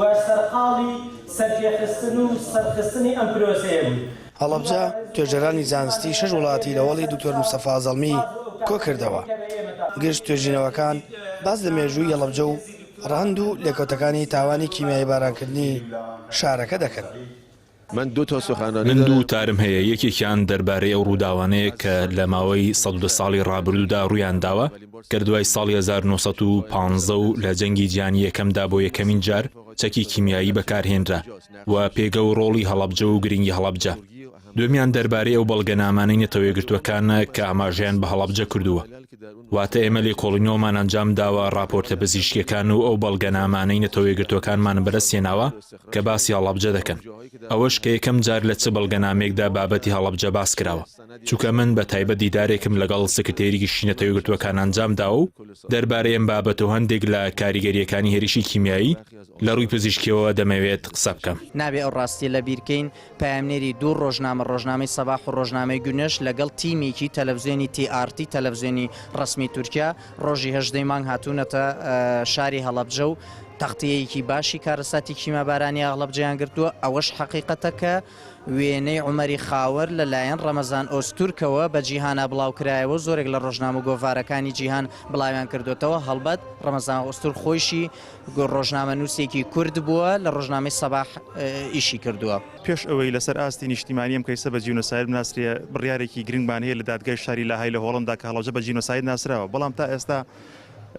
و سەرقاڵی سەرپێخستن و سەرخستنی ئەم پرۆسەیە بووین. هەڵەبجە، توێژەرانی زانستی شەش وڵاتی لە هۆڵی دکتۆر مستەفا زەڵمی کۆکردەوە. گشت توێژینەوەکان باس لە مێژووی هەڵەبجە و ڕەهەند و لێکەوتەکانی تاوانی کیمیاییبارانکردنی شارەکە دەکەن. من دوو وتارم هەیە، یەکێکیان دەربارەی ئەو ڕووداوانەیە کە لە ماوەی 110 ساڵی ڕابردوودا ڕوویانداوە، کە دوای ساڵی 1915 و لە جەنگی جیهانی یەکەمدا بۆ یەکەمین جار چەکی کیمیایی بەکارهێنرا و پێگە و ڕۆڵی هەڵەبجە و گرنگی هەڵەبجە. دووەمیان دەربارەی ئەو بەڵگەنامانەی نەتەوەیەکگرتووەکانە کە ئاماژەیان بە هەڵەبجە کردووە. واتە ئێمە لێکۆڵینەوەمان ئەنجام داوە، ڕاپۆرتە پزیشکییەکان و ئەو بەڵگەنامانەی نەتەوەیەکگرتووەکانمان بەدەستهێناوە کە باسی هەڵەبجە دەکەن. ئەوەش کە یەکەم جار لە چ بەڵگەنامەیەکدا بابەتی هەڵەبجە باس کراوە. چونکە من بە تایبەت دیدارێکم لەگەڵ سکرتێری گشتی نەتەوەیەکگرتووەکان ئەنجام داوە و دەربارەی ئەم بابەتە و هەندێک لە کاریگەرییەکانی هێرشی کیمیایی لە ڕووی پزیشکییەوە دەمەوێت قسە بکەم. نابێ ئەو ڕاستیە لەبیر کەین پەیامنێری دوو ڕۆژنامە، ڕۆژنامەی سەباح و ڕۆژنامەی گونەش لەگەڵ تیمێکی تەلەفزیۆنی تی ئاڕ تی، تەلەفزیۆنی ڕەسمی تورکیا، ڕۆژی هەژدەی مانگ هاتوونەتە شاری هەڵەبجە و تەغتیەیەکی باشی کارەساتی کیمیابارانی هەڵەبجەیان گرتووە، ئەوەش حەقیقەتە کە وێنەی عومەری خاوەر لە لایەن ڕەمەزان ئۆزتورکەوە بە جیهانا بڵاوکرایەوە و زۆرێک لە ڕۆژنامە و گۆڤارەکانی جیهان بڵاویان کردۆتەوە، هەڵبەت ڕەمەزان ئۆزتورک خۆیشی ڕۆژنامەنووسێکی کورد بووە، لە ڕۆژنامەی سەباح ئیشی کردووە. پێش ئەوەی لەسەر ئاستی نیشتیمانی ئەم کەیسە بە جینۆساید بناسرێ، بڕیارێکی گرنگمان هەیە لە دادگای شاری لاهای لە هۆڵەندا کە هەڵەبجە بە جینۆساید ناسراوە، بەڵام تا ئێستا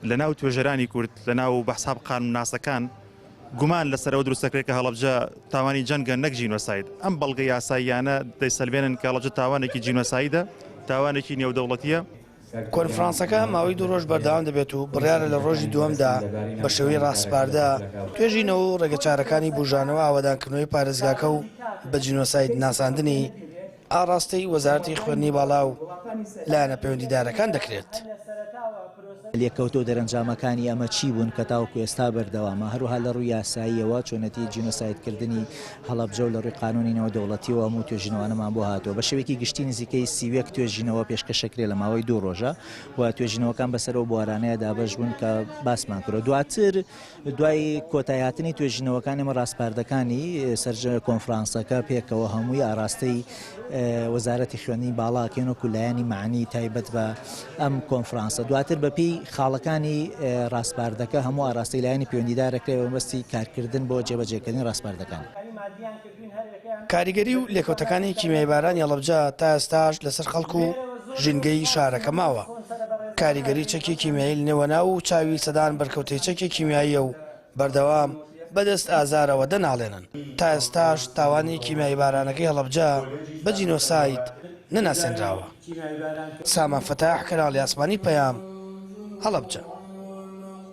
لە ناو توێژەرانی کورد، لە ناو بەحساب قانونناسەکان گومان لەسەر ئەوە دروست دەکرێت کە هەڵەبجە تاوانی جەنگە نەک جینۆساید. ئەم بەڵگە یاساییانە دەیسەلمێنن کە هەڵەبجە تاوانێکی جینۆسایدە، تاوانێکی نێودەوڵەتییە. کۆنفرانسەکە ماوەی دوو ڕۆژ بەردەوام دەبێت و بڕیارە لە ڕۆژی دووەمدا بە شێوەی ڕاسپاردە توێژینەوە و ڕێگەچارەکانی بوژانەوە ئاوەدانکردنەوەی پارێزگاکە و بە جینۆساید ناساندنی ئاڕاستەی وەزارەتی خوێندنی باڵا و لایەنە پەیوەندیدارەکان دەکرێت. لێکەوتە و دەرەنجامەکانی ئەمە چی بوون کە تاوەکو ئێستا بەردەوامە، هەروەها لە ڕووی یاساییەوە چۆنێتی جینۆسایدکردنی هەڵەبجە و لە ڕووی قانوونی نێودەوڵەتییەوە هەموو توێژینەوانەمان بۆ هاتووە. بە شێوەیەکی گشتی نزیکەی 31 توێژینەوە پێشکەشەکرێ لە ماوەی دوو ڕۆژە و توێژینەوەکان بەسەر ئەو بوارانەیە دابەش بوون کە باسمان کردووە. دواتر دوای کۆتایهاتنی توێژینەوەکان ئێمە ڕاسپاردەکانی سەرجە کۆنفرانسەکە پێکەوە هەمووی ئاراستەی وەزارەتی خوێندنی باڵا ئەکەین وەکو لایەنی مەعنی تایبەت بە ئەم کۆنفرانسە دواتر بەپێی خاڵەکانی ڕاسپاردەکە هەموو ئاراستەی لایەنی پەیوەندیدار ئەکرێت بە مەبەستی کارکردن بۆ جێبەجێکردنی ڕاسپاردەکان. کاریگەری و لێکەوتەکانی کیمیاییبارانی هەڵەبجە تا ئێستاش لەسەر خەڵک و ژینگەی شارەکە ماوە. کاریگەری چەکی کیمیایی لە نێوەناو و چاوی سەدان بەرکەوتەی چەکی کیمیاییە و بەردەوام بەدەست ئازارەوە دەناڵێنن. تا ئێستاش تاوانی کیمیاییبارانەکەی هەڵەبجە بە جینۆساید نەناسێنراوە. سامان فەتاح، کەناڵی ئاسمانی پەیام، هەڵەبجە.